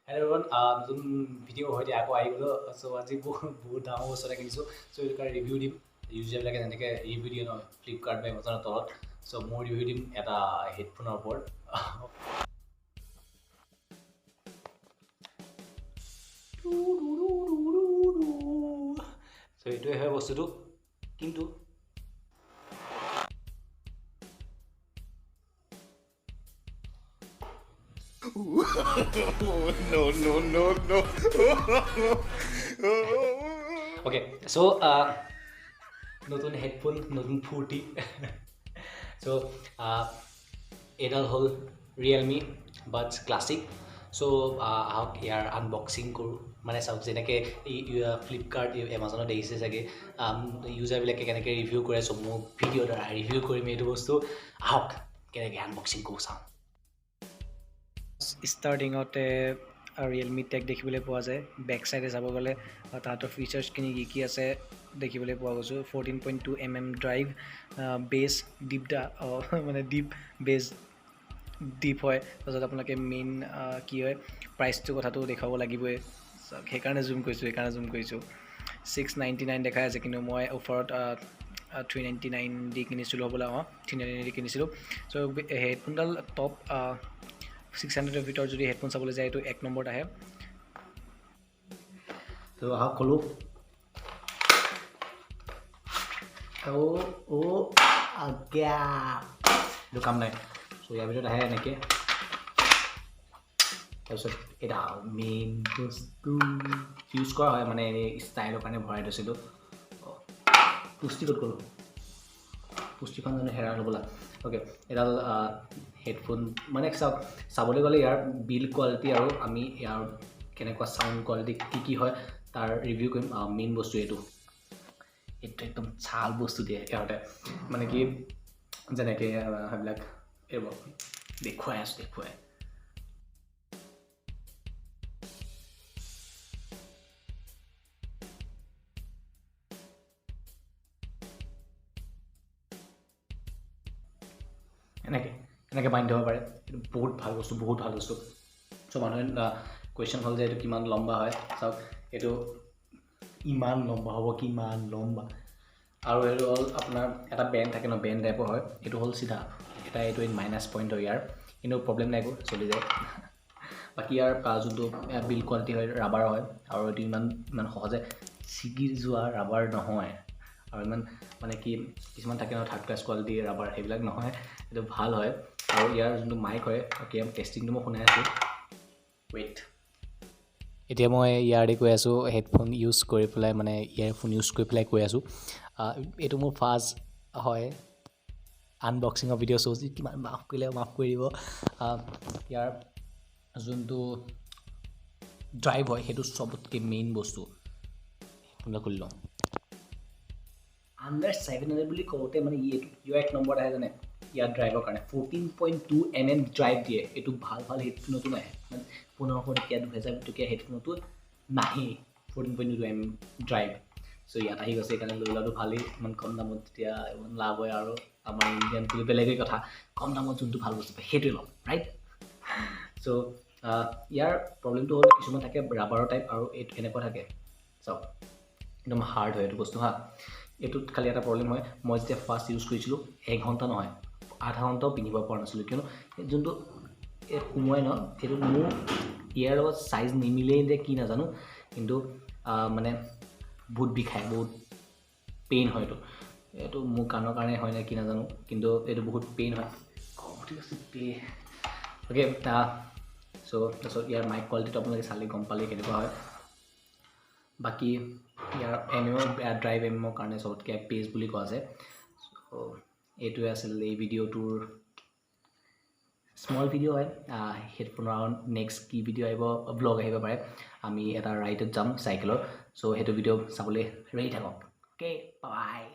Hello' everyone, নতুন video' সৈতে আকৌ আহি গ'লোঁ। চ' আজি বহুত বহুত ডাঙৰ বস্তু এটা কিনিছোঁ। চ' এইটো কাৰণে ৰিভিউ দিম। ইউজাৰবিলাকে যেনেকৈ ৰিভিউ দিয়ে নহয় ফ্লিপকাৰ্ট বা এমাজনৰ তলত, চ' মই ৰিভিউ দিম এটা হেডফোনৰ ওপৰত। চ' এইটোৱে হয় বস্তুটো, কিন্তু no, no, no, no. Okay, চ' নতুন হেডফোন, নতুন ফূৰ্তি। চ' এইডাল হ'ল ৰিয়েলমি বাডছ ক্লাছিক। চ' আহক ইয়াৰ আনবক্সিং কৰোঁ। মানে চাওক, যেনেকৈ ফ্লিপকাৰ্ট এমাজনত দেখিছে চাগে ইউজাৰবিলাকে কেনেকৈ ৰিভিউ কৰে, চ' মই ভিডিঅ'ৰ দ্বাৰা ৰিভিউ কৰিম এইটো বস্তু। আহক কেনেকৈ আনবক্সিং কৰোঁ চাওঁ। ষ্টাৰ্টিঙতে ৰিয়েলমি টেগ দেখিবলৈ পোৱা যায়। বেক চাইডে চাব গ'লে তাহাঁতৰ ফিচাৰ্ছখিনি কি কি আছে দেখিবলৈ পোৱা গৈছোঁ। 14.2 mm drive, bass deep দা মানে ডিপ বেছ ডিপ হয়। তাৰপিছত আপোনালোকে মেইন কি হয় প্ৰাইচটোৰ কথাটো দেখুৱাব লাগিবই, সেইকাৰণে জুম কৰিছোঁ, 699 দেখাই আছে, কিন্তু মই অফাৰত 399 দি কিনিছিলোঁ হ'বলা। অঁ, 399 দি কিনিছিলোঁ। চ' হেডফোনডাল টপ 600ৰ ভিতৰত যদি হেডফোন চাবলৈ যায় এইটো 1 নম্বৰত আহে। তো আহক ক'লোঁ। অ' অ' আজ্ঞা, এইটো কাম নাই। চ' ইয়াৰ ভিতৰত আহে এনেকৈ। তাৰপিছত এটা মেইন বস্তু ইউজ কৰা হয়, মানে এনেই ষ্টাইলৰ কাৰণে ভৰাই থৈছিলোঁ। পুষ্টি ক'ত গ'ল? পুষ্টিখন জানো হেৰাই ল'বলা। অ'কে, এডাল হেডফোন মানে চাওক, চাবলৈ গ'লে ইয়াৰ বিল্ড কোৱালিটি আৰু আমি ইয়াৰ কেনেকুৱা চাউণ্ড কোৱালিটি কি কি হয় তাৰ ৰিভিউ কৰিম। মেইন বস্তু এইটো, এইটো একদম ছাল বস্তু দিয়ে ইহঁতে, মানে কি যেনেকৈ সেইবিলাক এইবোৰ দেখুৱাই আছোঁ, দেখুৱাই। এনেকৈ এনেকৈ বান্ধি থ'ব পাৰে। এইটো বহুত ভাল বস্তু, বহুত ভাল বস্তু। চ' মানুহে কুৱেশ্যন হ'ল যে এইটো কিমান লম্বা হয়। চাওক, এইটো ইমান লম্বা হ'ব, কিমান লম্বা। আৰু এইটো হ'ল আপোনাৰ এটা বেণ্ড থাকে ন, বেণ্ড টাইপৰ হয়। এইটো হ'ল চিধা এটা, এইটো মাইনাছ পইণ্ট হয় ইয়াৰ, কিন্তু প্ৰব্লেম নাই, একো চলি যায়। বাকী ইয়াৰ যোনটো বিল্ড কোৱালিটি হয় ৰাবাৰ হয়, আৰু এইটো ইমান ইমান সহজে ছিগি যোৱা ৰাবাৰ নহয়। আৰু ইমান মানে কি কিছুমান থাকে ন থাৰ্ড ক্লাছ কোৱালিটি ৰাবাৰ, সেইবিলাক নহয়, এইটো ভাল হয়। আৰু ইয়াৰ যোনটো মাইক হয়, অ'কে, টেষ্টিংটো মই শুনাই আছোঁ, ৱেইট। এতিয়া মই ইয়াৰ দি কৈ আছোঁ, হেডফোন ইউজ কৰি পেলাই, মানে ইয়েৰফোন ইউজ কৰি পেলাই কৈ আছোঁ। এইটো মোৰ ফাৰ্ষ্ট হয় আনবক্সিঙৰ ভিডিঅ', চ' কিমান মাফ কৰিলে মাফ কৰি দিব। ইয়াৰ যোনটো ড্ৰাইভ হয় সেইটো চবতকৈ মেইন বস্তু। হেডফোনডাল খুলি লওঁ। আণ্ডাৰ 700 বুলি কওঁতে মানে ই এইটো কিয় 1 নম্বৰত আহে জানে? ইয়াৰ ড্ৰাইভৰ কাৰণে 14.2 mm ড্ৰাইভ দিয়ে। এইটো ভাল ভাল হেডফোনতো নাহে, মানে 1500 টকীয়া 2000 টকীয়া হেডফোনতো নাহেই 14.2 mm ড্ৰাইভ। চ' ইয়াত আহি গৈছে, সেইকাৰণে লৈ লোৱাটো ভালেই। ইমান কম দামত তেতিয়া ইমান লাভ হয়। আৰু আমাৰ ইণ্ডিয়ান বুলি বেলেগেই কথা, কম দামত যোনটো ভাল বস্তু পায় সেইটোৱে ল'ম, ৰাইট? চ' ইয়াৰ প্ৰব্লেমটো হ'ল কিছুমান থাকে ৰাবাৰৰ টাইপ, আৰু এইটো এনেকুৱা থাকে, চাওক একদম হাৰ্ড হয় এইটো বস্তু। হা, এইটোত খালি এটা প্ৰব্লেম হয়, মই যেতিয়া ফাৰ্ষ্ট ইউজ কৰিছিলোঁ 1 ঘণ্টা নহয় আধা ঘণ্টাও পিন্ধিব পৰা নাছিলোঁ, কিয়নো যোনটো এই সোমোৱাই ন, সেইটো মোৰ ইয়াৰ লগত চাইজ নিমিলেই নে কি নাজানো, কিন্তু মানে বহুত বিষায়, বহুত পেইন হয় এইটো। এইটো মোৰ কাণৰ কাৰণে হয় নে কি নাজানো, কিন্তু এইটো বহুত পেইন হয়। অ'কে, চ' তাৰপিছত ইয়াৰ মাইক কোৱালিটিটো আপোনালোকে চালে গম পালে কেনেকুৱা হয়। বাকী ইয়াৰ এম এমৰ ড্ৰাইভ এম এমৰ কাৰণে চবতকৈ বেষ্ট বুলি কোৱা যায়। চ' এইটোৱে আছিল এই ভিডিঅ'টোৰ স্মল ভিডিঅ' হয়। হেডফোনৰ আৰু নেক্সট কি ভিডিঅ' আহিব, ব্লগ আহিব পাৰে। আমি এটা ৰাইডত যাম চাইকেলৰ, চ' সেইটো ভিডিঅ' চাবলৈ ৰেডি থাকক। Okay, bye.